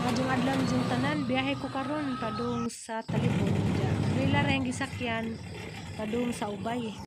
Maayong adlaw ninyong tanan, biyahe ko karon padung sa Talibon. Rila ra ang gisakyan padung sa Ubay.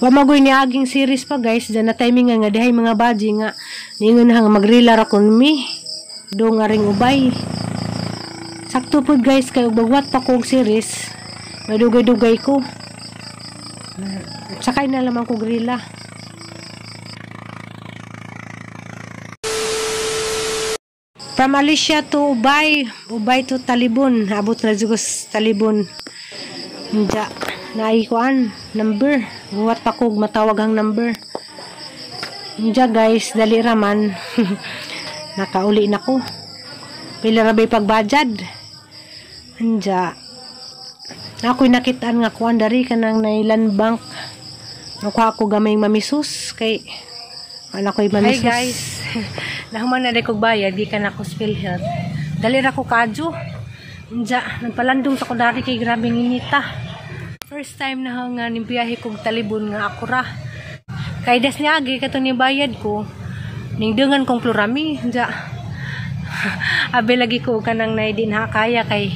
Wa magoy ni aging series pa guys, dyan na timing nga dihay mga baji nga ningon hang magrila ra kun mi do nga ring Ubay. Sakto pud guys kay bagwat pa kog series, madugay-dugay ko. Sakay na lamang ko grila. From Alicia to Ubay, Ubay to Talibon, abot na jud ko sa Talibon. Nja, naikuan number, buhat pa kog matawag ang number. Nja guys, dali ra man. Nakauli na ko. Pila ra bay pagbajad. Nja. Ako'y nakitaan nga kuan dari kanang nailan bank. Nakuha ko gamay mamisus kay wala ko'y mamisus. Hi guys. Nahuman na kog bayad gikan ako sa PhilHealth. Dali ra ko kadyo. Nja, nagpalandong sa ko dari kay grabeng inita. First time na nga ning biyahe kog Talibon nga ako ra. Kay das niagi kato ni bayad ko ning dungan kong plurami. Nja. Abi lagi ko kanang nay din ha kaya kay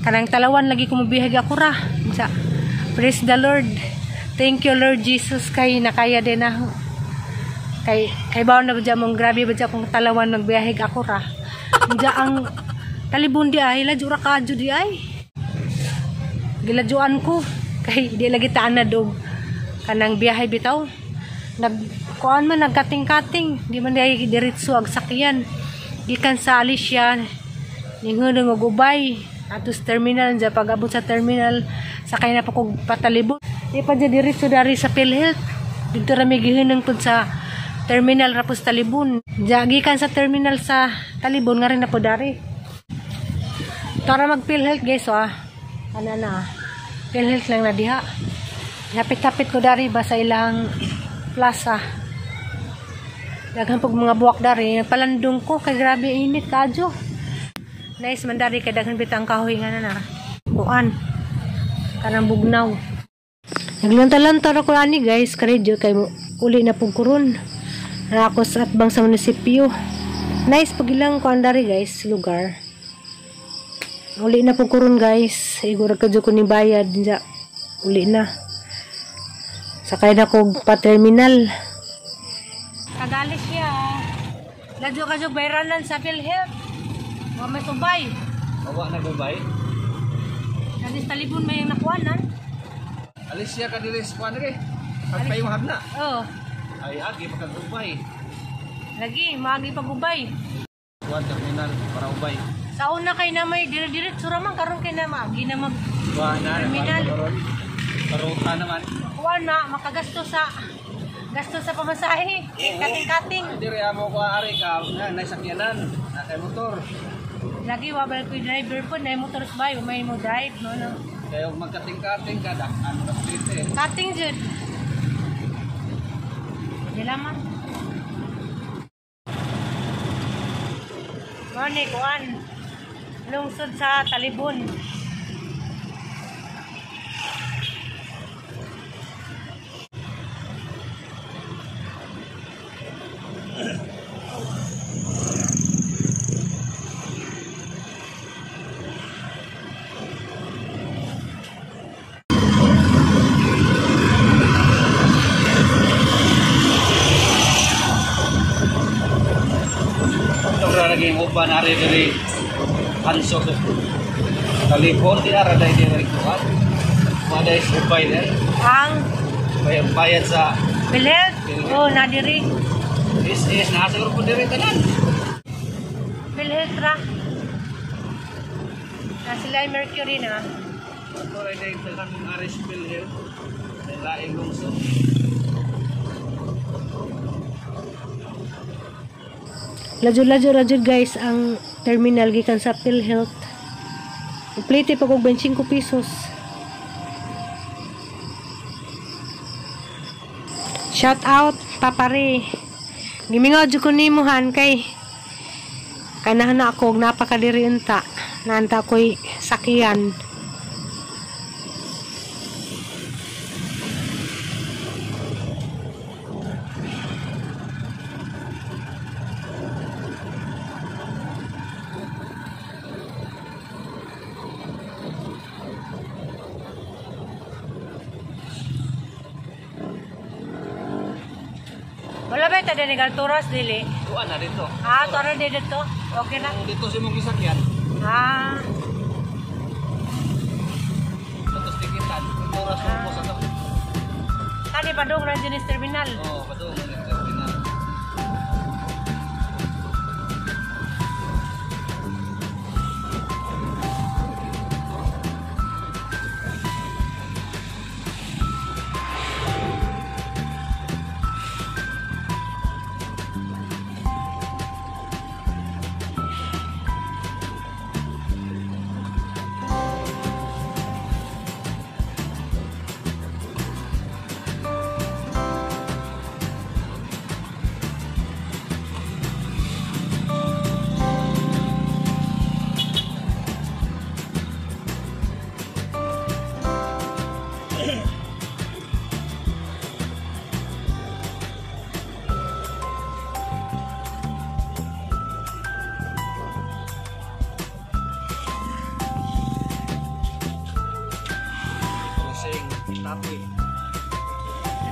kanang talawan lagi ko mobiyaheg ako ra. Nja. Praise the Lord. Thank you Lord Jesus kay nakaya din na. Kay kay bawon na ba mong grabe ba kung talawan magbiyaheg ako ra. Nja ang Talibon di ay ladyo ra kadyo di ay. Giladyoan ko kay di lagi taan na dog kanang biyahe bitaw. Nag kuan man nagkating-kating, di man di diretso ag sakyan. Gikan sa Alicia ningon og Ubay atos terminal. Nja pag abot sa terminal sakay na pa kog patalibon. Di pa di diretso dari sa PhilHealth. Didto ra mi gihinang pud sa terminal ra pud sa Talibon. Nja gikan sa terminal sa Talibon nga rin na pud dari. Tara mag PhilHealth guys ah. Ana na. PhilHealth lang na diha. Hapit-hapit ko dari ba sa ilang plaza. Daghan pug mga buwak dari. Palandong ko kay grabe init kadyo. Nice man dari kay daghan bitang kahoy nga na na. Kuan. Kanang bugnaw. Naglanta-lanta ra ko ani guys, karedyo kay uli na pug kuron. Na ako sa atbang sa munisipyo. Nice pug ilang kuan dari guys, lugar. Uli na po kuron guys. Igura ka ko ni bayad. Nja, uli na. Sakay na ko pa terminal. Tagali siya. Ladyo ka jud bayranan sa PhilHealth. Wa may subay. Wa na gubay. Alis Talibon may nakuanan. Alis siya ka diri sa kuan diri. Pagpayong hagna. Oh. Ay agi pagkagubay. Lagi maagi pagubay. Kuan terminal para Ubay. Sa una kay na may dire-diretso ra man karon kay na maagi na mag terminal. Karuta naman. Kuan na makagasto sa gasto sa pamasahe. Kating-kating. Dire amo ko ari ka na nasakyanan, na kay motor. Lagi wa bal koy driver po na motor sa bay, may mo drive no no. Kay og magkating-kating ka dak ano na dito. Kating jud. Dila man. Mone kuan. Lungsod sa Talibon. Ito ra naging uban ari diri Hanso Talibon di ara dai diri kuan. Maday Ubay din. Ang bayad sa PhilHealth. Oh, na diri. Is na siguro po diri tanan. PhilHealth ra. Na sila Mercury na. Ato ra dai tanan ari sa PhilHealth. Laing lungsod. Ladyo-ladyo ra jud guys ang terminal gikan sa PhilHealth. Plate pa kog 25 pesos. Shout out Papa Ray. Gimingaw jud ko nimo han kay kanahan na ako og napakadiri unta. Naanta ko'y sakyan. Wala ba ito din Alturas dili? Tuan na dito. Ah, tuan na dito. Okay na. Dito sa imong gisakyan. Ah. Tapos tikitan. Alturas ah. Sa to. Kani padung ra din terminal. Oo, padung ra terminal. Tapi.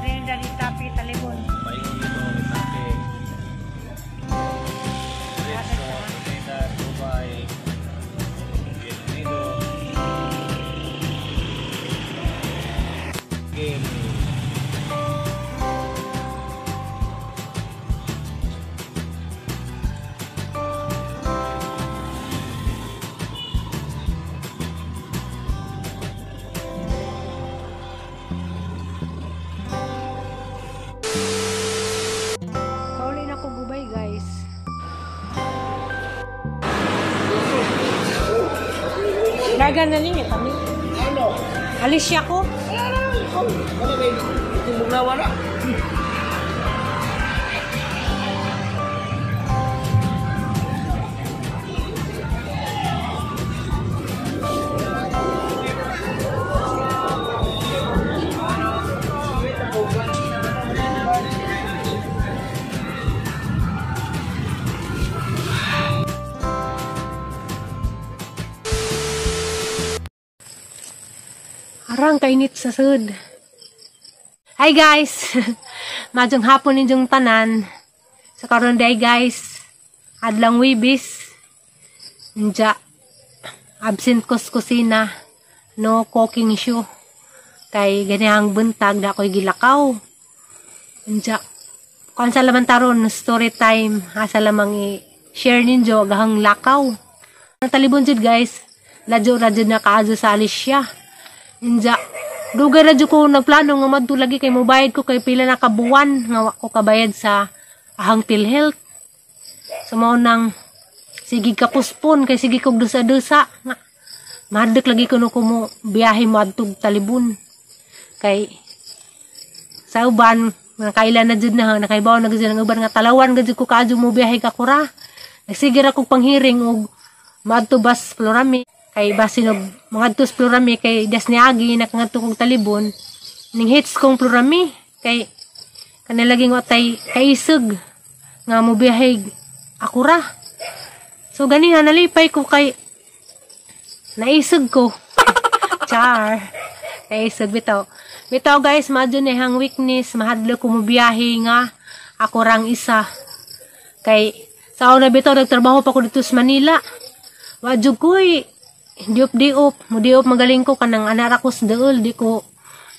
Trinidad Tapi Talibon. Paingon dito Tapi. Diretso, Trinidad, Dubai, Bienvenido. Game. Guys. Dagan na ninyo kami. Alis siya ko. Arang kainit sa sud. Hi guys. Madyong hapon ninyong tanan. Sa karon day guys, adlang Webes. Nja absent ko sa kusina. No cooking show. Kay ganihang buntag da ko'y gilakaw. Nja kuan sa laman taron story time asa lamang i-share ninyo gahang lakaw. Ang Talibon jud guys, ladyo ra jud na kaadyo sa Alicia. Inja, dugay ra jud ko nagplano nga madto lagi kay mobayad ko kay pila na kabuwan nga wa ko kabayad sa ahang PhilHealth. So mao nang sige ka puspon kay sige kog dusa-dusa nga mahadlok lagi kuno ko mo biyahe mo adtog Talibon. Kay sa uban nga kaila na jud na nakaibaw na jud ang uban nga Talawan gud ko kaadyo mo biyahe ka kura. Nagsige ra kog panghiring og maadto bas Florami. Kay basin og mangadto sa Florami kay das niagi nakangadto kog Talibon ning hits kong Florami kay kanilaging watay kaisog nga mobiyahe ako ra. So gani nga nalipay ko kay naisog ko. Char. Naisog bitaw. Bitaw guys, madyo ni hang weakness mahadlok ko mobiyahe nga ako rang isa. Kay sa una bitaw nagtrabaho pa ko dito sa Manila. Wa jud ko diop-diop, mo diop magaling ko kanang anara ko sa daol, di ko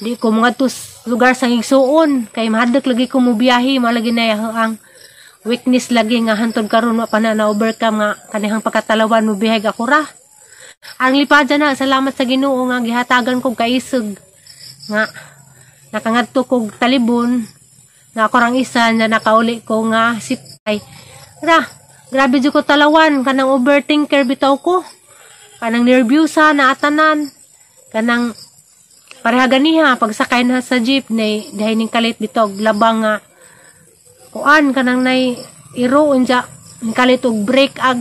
mga tus lugar sa igsuon kay mahadlok lagi ko mobiyahe, mao lagi na ang weakness lagi nga hantod karon wa pa na na-overcome nga kanihang pagkatalawan mobiyahe ako ra. Ang lipada na, salamat sa Ginoo nga gihatagan kog kaisog nga nakangadto kog Talibon nga ako rang isa na nakauli ko nga sipay. Ra, grabe jud ko Talawan kanang overthinker bitaw ko. Kanang nervyusa na atanan, kanang Pareha ganiha pagsakay na sa jeep nay dahil ning kalit bitog labang nga kuan kanang nay iro unja ning kalit og brake ag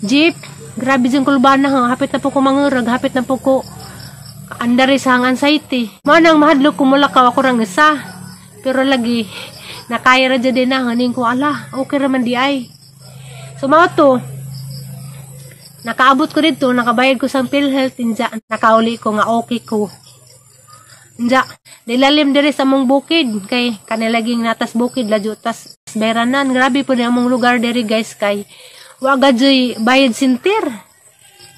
jeep. Grabe jud kulbana ha, hapit na po ko mangurag, hapit na po ko andari sa hang anxiety. Mao nang mahadlok ko mulakaw ako rang isa. Pero lagi nakaya ra jud din na haning ko ala, okay ra man di ay. So mao to. Nakaabot ko dito, nakabayad ko sa PhilHealth inja, nakauli ko nga okay ko. Inja, dilalim diri sa among bukid kay kanilaging natas bukid ladyo tas bayranan. Grabe po ni among lugar diri guys kay wa gadyoy bayad sinter.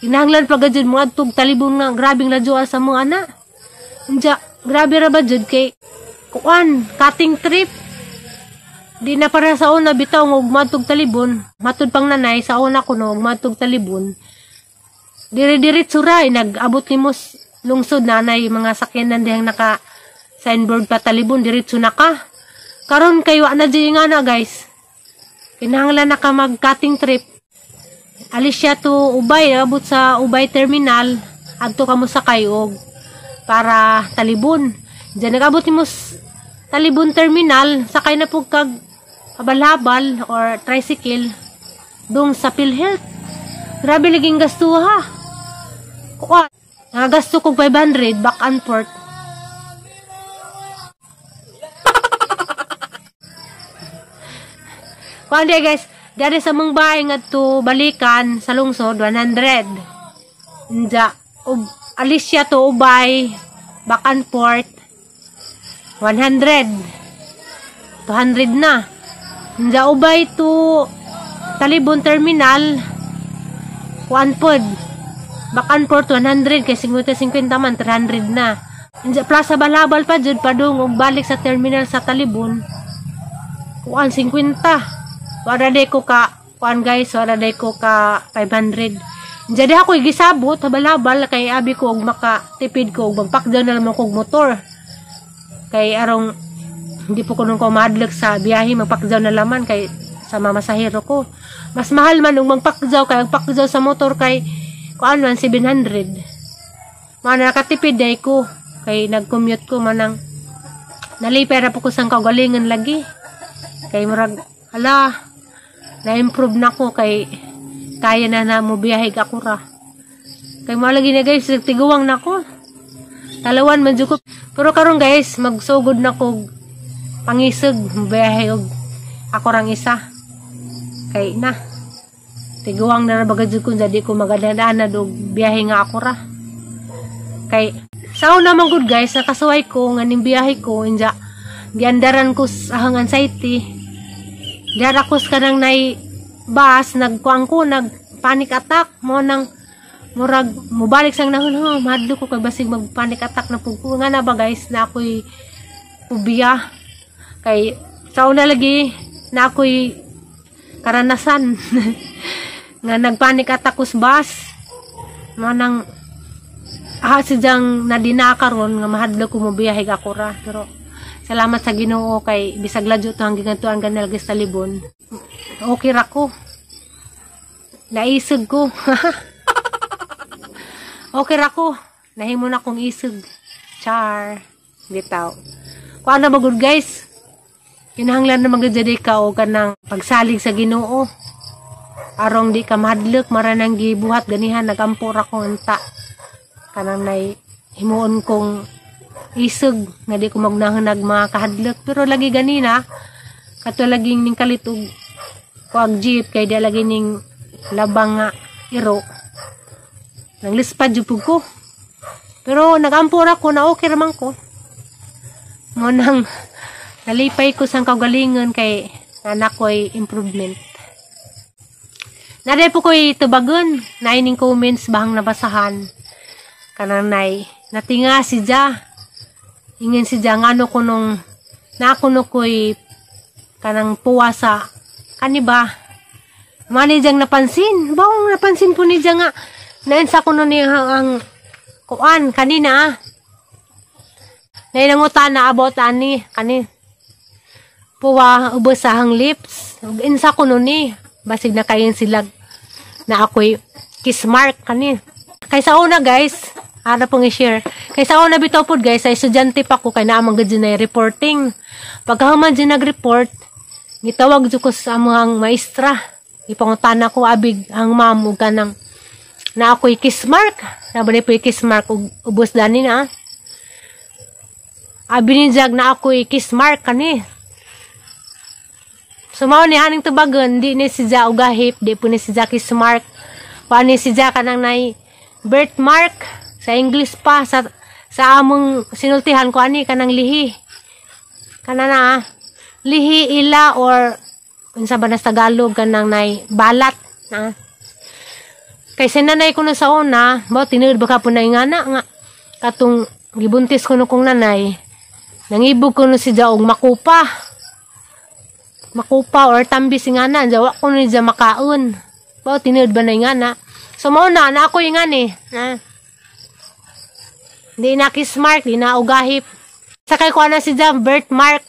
Kinahanglan pa gajud mo adtog talibon nga grabing ladyoa sa mga ana. Inja, grabe ra ba jud kay kuan, cutting trip. Di na para sa una bitaw nga ug madtog talibon, matud pang nanay sa una kuno ug madtog talibon. Dire-diretso ra eh, nag-abot nimo lungsod nanay mga sakyanan dihang naka signboard pa talibon, diretso na ka. Karon kay wa na jud nga na guys. Kinahanglan na ka mag cutting trip. Alis siya to Ubay, abot sa Ubay Terminal, adto ka mo sakay og para talibon. Diyan nag-abot nimo Talibon Terminal, sakay na po kag habal-habal or tricycle dung sa PhilHealth. Grabe laging gasto ha. Kuha, nagasto kog 500 back and forth. Kuha di guys, dari sa mong bahay ngadto balikan sa lungsod 100. Inja, alis siya to Ubay back and forth 100. 200 na. Inja Ubay to Talibon Terminal kuan pod. Back and forth 100 kay 50-50 man 300 na. Inja Plaza Balabal pa jud padung og balik sa terminal sa Talibon. Kuan 50. Wala day ko ka kuan guys, wala day ko ka 500. Inja di ako gisabot habal-habal kay abi ko og makatipid ko og magpakdaw na lamang kog motor. Kay arong hindi po ko nung ko mahadlok sa biyahe, magpakdaw na laman kay sa mamasahero ko. Mas mahal man og magpakdaw kay ang pakdaw sa motor kay kuan man 700. Mana nakatipid day ko kay nag-commute ko manang nalipay ra po ko sang kaugalingon lagi. Kay murag hala na-improve na ko kay kaya na na mo biyahe ako ra. Kay mo lagi na guys, tiguang na ko. Talawan man jud ko. Pero karon guys, magsugod na ko pangisog biyahe og ako rang isa. Kay na tiguang na ra baga jud ko, di ko magadana og biyahe nga ako ra. Kay sa una man gud guys, nakasuway ko nga ning biyahe ko inja giandaran ko sa ahang anxiety. Diara ko sa kanang nay bus, nagkuang ko, nag panic attack mo nang murag mubalik sang nahon ha, mahadlok ko kay basig mag panic attack na pud ko. Nga na ba guys na ako'y phobia. Kay sa una lagi na ako'y karanasan nga nagpanic attack ko sa bus. Mo nang sidyang nadina karon nga mahadlok ko mobiyahe ako ra. Pero salamat sa Ginoo kay bisag ladyo to ang gigantuan ganal sa Talibon. Okay ra ko. Naisog ko. Okay ra ko. Nahimo na kong isog. Char. Bitaw. Kuan na magud guys. Kinahanglan na magud jud ka og kanang pagsalig sa Ginoo. Arong di ka mahadlok maranang gibuhat ganihan nagampo ra ko unta. Kanang nay himuon kong isog nga di ko magnahunag mga kahadlok. Pero lagi ganina kato laging ning kalit og kuag jeep kay di lagi ning labang nga iro. Nanglispad jud pud ko. Pero nagampo ra ko na okay ra man ko. Mo nang nalipay ko sang kaugalingon kay anak ko'y improvement. Naday po ko'y tubagon, naining comments bahang nabasahan. Kanang nay, natinga si Ja. Ingin si Ja ngano ko nung nakuno ko'y kanang puwa sa kaniba. Mani jang napansin. Bawang napansin po ni Ja nga. Nainsa ko nun niya ang kuan kanina. Nainangutan na about ani kani. Puwa ubos sa hang lips. Insa ko nun ni. Basig na kayin sila na ako'y kiss mark kani. Kay sa una guys, Ara pong i-share. Kay sa una bitaw pod, guys, sa estudyante pa ko, kay naa man gud na reporting. Pagkahuman dyan nag-report, gitawag jud ko sa among maestra. Ipangutana ko abig ang ma'am ug kanang na ako'y kiss mark. Na ba po kiss mark ug ubos dani na. Abi ni jag na ako'y kiss mark kani. So mao ni haning tubagon, di ni si Ja ugahip, di po ni si Ja kiss mark. Wa ni si Ja kanang nay birthmark sa English pa sa among sinultihan ko ani kanang lihi. Kana na ah, lihi ila or unsa ba na sa Tagalog kanang nay balat na. Kay sinanay ko no sa una, mo tinuod ba ka po na ingana nga katong gibuntis ko no kong nanay. Nangibog ko no si Ja og makupa. Makupa or tambis nga na, jawa ko ni ja makaon. Bao tinuod ba na ingana? So mao na, na ako yung eh. Na. Di na kiss mark, di na ugahip. Sakay ko na si ja birthmark.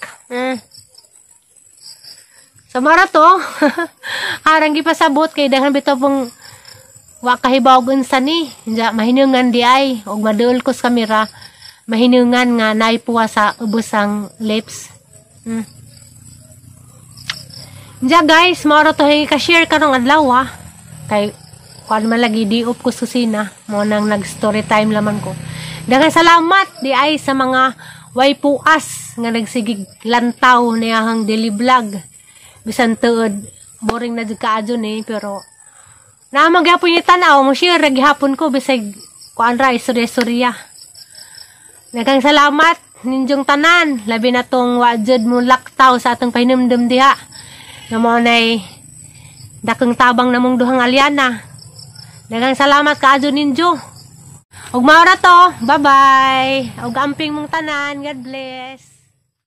So mara to, harang gipasabot kay daghan bitaw pong wa kahibaw unsa ni. Ja mahinungan di ay og maduol ko sa kamera, mahinungan nga naipuwa sa ubos ang lips. Diya guys, mauro to ka-share karong adlaw ah. Kay kuan man lagi di up ko sa kusina, mo nang nag-story time laman ko. Daghang salamat di ay sa mga waipuas nga nagsigig lantaw niyahang daily vlog. Bisan tuod boring na jud kaadyo ni, pero naman gyapon yung tanaw mo share gihapon ko bisag kuan ra istorya-istorya. Daghang salamat ninyong tanan, labi na tong wa jud mo laktaw sa atong pahinumdum diha. Nga mao nay dakong tabang namong duhang alyana. Daghang salamat kaadyo ninyo. Ug mao ra to. Bye-bye. Ug amping mong tanan. God bless.